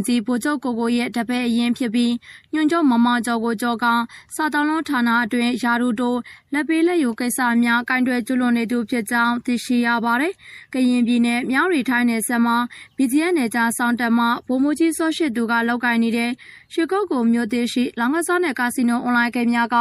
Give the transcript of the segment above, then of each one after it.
စစ်ကောင်စီ ဗိုလ်ချုပ်ကိုကိုရဲ့ တပည့်အရင်းဖြစ်ပြီး ညွှန်ချုပ်မောင်မောင်ကျော်ကို ကျော်ကာ စသောင်းလုံးဌာနအတွင်း ရာထူးတိုး လက်ပေးလက်ယူကိစ္စများ ကိုင်တွယ်ကျူးလွန်နေသူဖြစ်ကြောင်း သိရှိရပါတယ်။ ကရင်ပြည်နယ် မြဝတီတိုင်းနယ်စပ်မှာ ဘီဂျီအက်ဖ် နယ်ခြားစောင့်တပ်မှ ဗိုလ်မှူးကြီးစောရှိသူက လုပ်ကိုင်နေတဲ့ ရွှေကုက္ကိုမြို့သစ်ရှိ လောင်းကစားနဲ့ ကာစီနို အွန်လိုင်းကင်းများက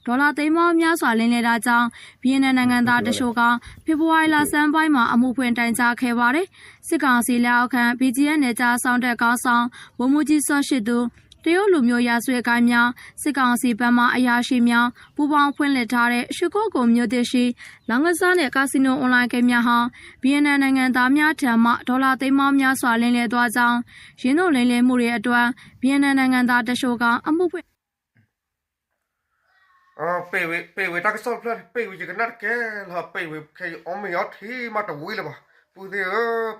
ဒေါ်လာသိန်းပေါင်းများစွာ လိမ်လည်တာကြောင့် ဗီယက်နမ်နိုင်ငံသားတချို့က ဖေဖော်ဝါရီလဆန်းပိုင်းမှာ အမှုဖွင့်တိုင်ကြားခဲ့ပါတယ်။ စစ်ကောင်စီလက်အောက်ခံ ဘီဂျီအက်ဖ် နယ်ခြားစောင့်တပ်ခေါင်းဆောင် ဗိုလ်မှူးကြီးစောရှိသူ တရုတ်လူမျိုးရာဇဝတ်ဂိုဏ်းများ စစ်ကောင်စီဘက်မှ အရာရှိများ ပူးပေါင်းဖွင့်လှစ်ထားတဲ့ ရွှေကုက္ကိုမြို့သစ်ရှိ လောင်းကစားနဲ့ ကာစီနို အွန်လိုင်းကင်းများဟာ ဗီယက်နမ်နိုင်ငံသားများထံမှ ဒေါ်လာသိန်းပေါင်းများစွာ လိမ်လည်သွားကြောင်း၊ ယင်းသို့လိမ်လည်မှုတွေအတွက် ဗီယက်နမ်နိုင်ငံသားတချို့က အမှုဖွင့် ပ့ၢ်ဝံၤ ပ့ၢ်ဝံၤတၢ်ကစီၣ်တဖျၢၣ် ပ့ၢ်ဝံၤယကနၣ်တကဲလီၤ ပ့ၢ်ဝံၤခဲအံၤ အီၣ်မ့ၤအီထံမးတဝံၤလၢၤဘၣ် ပုၢ်သ့ၣ်ဧၢ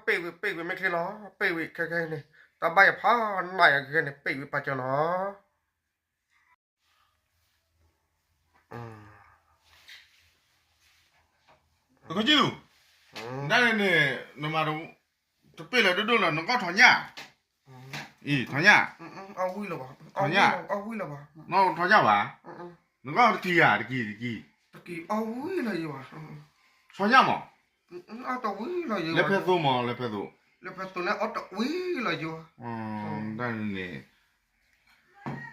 ပ့ၢ်ဝံၤ ပ့ၢ်ဝံၤမ့ၢ်ချ့လီၤ ပ့ၢ်ဝံၤခဲခဲအံၤန့ၣ် တၢ်ဘၣ်ယဖးနးယၤခဲခဲန့ၣ် ပ့ၢ်ဝံၤပာ်စၢၤနီၤ ကီၢ်ကၠူၣ် နန့ၣ် နမၤတပ့ၢ်လၢဒိၣ်ဒိၣ်လၢ နကီၢ်ထီၣ်ညၣ် အံၤ ထီၣ်ညၣ် ထီၣ်ညၣ် ထီၣ်ညၣ်ဘၣ် နကီၢ်တကံၢ်ဧါ တကံၢ် တကံၢ် ထီၣ်ညၣ်မး လၢဖဲသိမး လၢဖဲသိ လၢဖဲသိလၢအီၣ်တဝံၤလီၤယိၤ တၢ်န့ၣ် ဒီးဘၣ်မနုၤ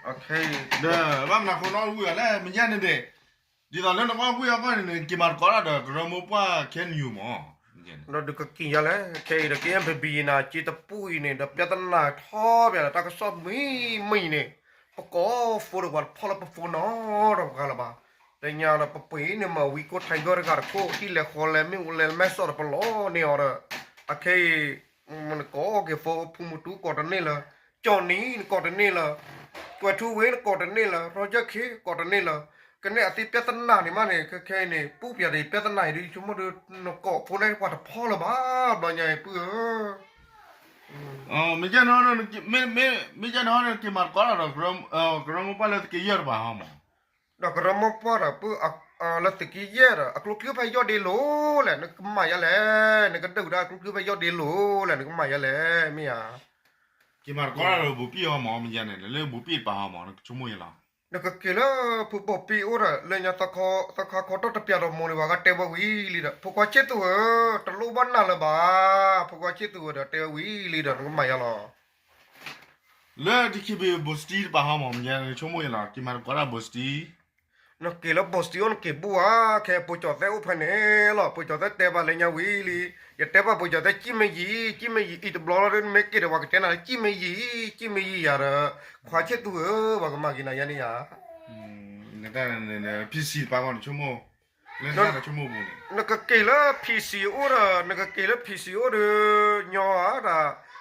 အဃိနီၣ်ဝံၤအီၤလဲၣ် မ့ၢ်ယဲန့ၣ်ဒဲး ဒ်သိးလၢနကအီၣ်ကွံာ်အီၣ်ကွံာ်န့ၣ် က့ၤမၤသကိးတၢ်ဒီး ကရၢမိၢ်ပှၢ် ခဲနယူၤမး ဒီးဒုးကက့ၤယါလဲၣ် ခဲအံၤဒီး က့ၤအဘံဘံနၤ က့ၤတပူၤအံၤန့ၣ် ဒီးပြဿနာထီၣ်ပၠးဒီး တၢ်ကစီၣ်မံမံန့ၣ် ပကိးဖိဒီးပှၤတဖီၣ်လၢပဖိနီၤဒီးပှၤလၢၤဘၣ် တညါဒီးပပှ့ၤန့ၣ်မၤဝံၤကိးထံဂၢၢ်တဂၤတခိၣ် ဟံၣ်လဲၤဃီလဲၤမ့ၣ်အူလဲၤမဲာ်စီၣ်ဒီးပလီၢ်န့ၢ်အီၤဒီး အခဲအံၤ နကိးက့ၤဖိ ဖုမူတူကိးတန့ၢ်လၢၤ ကၠီနံၤနကိးတန့ၢ်လၢၤ ကွဲးထူဝ့နကိးတန့ၢ်လၢၤ ရီကၠၢၣ်ခ့ကိးတန့ၢ်လၢၤ ကနဲၣ်အသ့ပြဿနာန့ၣ်မးန့ၣ် ခဲခဲအံၤန့ၣ် ပူပၠးဒီးပြဿနာအံၤဒ်ဆိကမိၣ်ဒီး နကိးဖိန့ၣ်ပှၤတဖီၣ်လၢၤဘၣ် ဘျီညါအံၤပုၢ်ဧၢ မ့ၢ်ကဲန့ၣ် မ့ၢ်ကဲန့ၣ် က့ၤမၤသကိးတၢ်ဒီး ကရၢမိၢ်ပှၢ်လၢသုးက့ယဲၢ်တပၤဟီမး ဒီးကရၢမိၢ်ပှၢ်ဒီးပုၢ် လၢသုးက့ယဲၢ်ဒီး အကျိချံဖဲယီၢ်ဒ့လိၤလဲၣ် နကမၤယါလဲၣ် နကဒုးဒၣ်အကျိချံဖဲယီၢ်ဒ့လိၤလဲၣ် နကမၤယါလဲၣ် မ့ၢ်ဧါ က့ၤမၤသကိးတၢ်ဒီးဘူးပံၣ်ဟီမး မ့ၢ်ကဲန့ၣ် လၢဘူးပံၣ်တပၤဟီမး နကဆိကမိၣ်ယါလီၤ နကက့ၤလၢဖုဘူးပံၣ်အိၣ်ဒီး လၢညါသီခါခီတီၢ်တပျးဒီးမိၢ်န့ၣ် ပှၤကတဲဝဲဝံၤလံဒီး ဖိခွါဆ့သူၣ်ဧၢ တလိၣ်ဘၣ်နၤလၢၤဘၣ် ဖိခွါဆ့သူၣ်ဧၢဒီး တဲဝဲဝံၤလံဒီး နကမၤယါလီၤ လၢတခံဘ့ၣ်ဘိၣ်စတံတပၤဟီမး မ့ၢ်ယဲန့ၣ် နဆိကမိၣ်ယါလီၤ က့ၤမၤသကိးတၢ်ဘိၣ်စတံ နက့ၤလၢဘိၣ်စတံအိၣ် နက့ၤဘူၣ်ဧါ ခဲအံၤပိာ်ကၠီၤသဲအိၣ်ဖဲန့ၣ်လီၤ ပိာ်ကၠီၤသဲတဲဘၣ်လၢညါဝံၤလံ ယတဲဘၣ်ပိာ်ကၠီၤသဲ ကံၣ်မ့ၢ်ယံၤ ကံၣ်မ့ၢ်ယံၤ အံၤတဘျီလီၤ မ့ၢ်က့ၤဒီးပှၤကတဲနၤလၢ ကံၣ်မ့ၢ်ယံၤ ကံၣ်မ့ၢ်ယံၤယၤဒီး ခွါဆ့သူၣ်ဧၢ ပှၤကမၤက့ၤနၤယါန့ၣ်ယါ ဖံဆံးတပၤမး နဆိကမိၣ် လၢနဆိကမိၣ်ပူၤန့ၣ် နကက့ၤလၢဖံဆံးအိၣ်ဒီး နကက့ၤလၢဖံဆံးအိၣ်ဒီး ညီဧါဒီး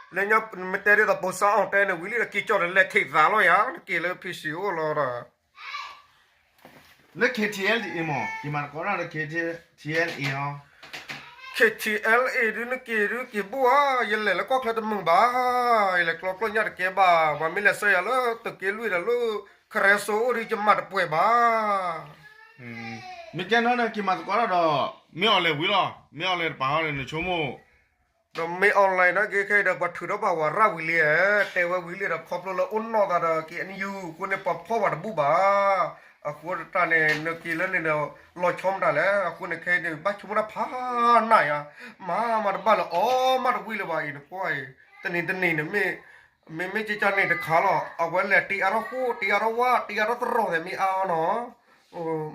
လၢညါမ့ၢ်တဲဒ်သိးပိာ်စါအီၣ်တဲန့ၣ်ဝံၤလံဒီး က့ၤကၠီၣ်ဒီးလဲၤထံးသးလီၤယါ နက့ၤလၢဖံဆံးအိၣ်လီၤဒီး လၢ KTLA မး က့ၤမၤသကိးတၢ်လၢ KTLA ဟီ KTLA ဒုးနက့ၤဒုးက့ၤဘူၣ်ဧါ ယလဲၤလၢကီၢ်ချၢတမုာ်ဘၣ် ယလဲၤကျီကျီၢ်ညၣ်တကဲဘၣ် ပှၤမ့ၢ်လဲၤဆှၢယၤလၢသုးက့လွံၢ်ဒီးလၢ ခရဲစိအိၣ်ဒုး ယမၤတပှဲၤဘၣ် မ့ၢ်ကဲနီၢ်န့ၣ် က့ၤမၤသကိးတၢ်ဒီး မ့ၢ်အီၤလဲၤဝံၤလီၤ မ့ၢ်အီၤလဲၤတပၤဟီန့ၣ် နဆိကမိၣ် ဒီးမ့ၢ်အီၤလဲၤန့ၣ် က့ၤခဲအံၤဒီး ပှၤထုးထီၣ်ဘၣ်ဝဲရၣ်ဝံၤလံ တဲဝဲဝံၤလံဒီး ခီဖျိလၢအိၣ်နီၢ်သးဒီး KNU အဃိန့ၣ် ပှၤဖီၣ်ဝဲတဘူၣ်ဘၣ် အဃိတၢ်န့ၣ် နက့ၤလၢန့ၣ်ဒီး လီၤဆီမတၤလဲၣ် အဃိန့ၣ် ခဲအံၤန့ၣ် ဘၣ်ဆိကမိၣ်တၢ်ဖးနးယါ မၤမၤတဘၣ်လၢၤ အီၣ်မးတဝံၤလၢၤဘၣ်အံၤ နကွၢ်အံၤ တနံၤတနံၤန့ၣ် မ့မ့ၢ်ကကန့ၣ်တခါလီၤ အဝဲလဲၤတ့အါထီၣ်ဃိ တ့အါထီၣ်ဝါ တ့အါထီၣ်သရိာ်သဲးမ့ၢ်အါအီၤနီၤ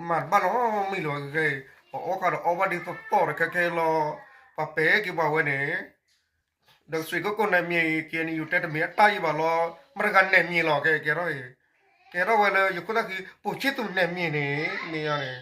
မၤတဘၣ်လီၤမံၤလီၤခဲခဲအံၤ ပအီၣ်ဃာ်ဒီးအီၣ်ဘၣ်ဒ်သိးသိးဒီးခဲခဲလီၤ ပှၤပဲာ်က့ၤပှၤဝဲန့ၣ် ဒီးစွ့ၤကကိးနဲၣ်မံၤ KNU တဲတမ့ၢ်အတၢ်ယံၤဘၣ်လီၤ မတၤတဂၤနဲၣ်မံၤလီၤ ကဲကဲထီၣ်အံၤ ကဲထီၣ်ဝဲလၢယခိၣ်သၣ်ဃံ ပိာ်ဆံၣ်သူၣ်နဲၣ်မံၤန့ၣ် မ့ၢ်ယါန့ၣ်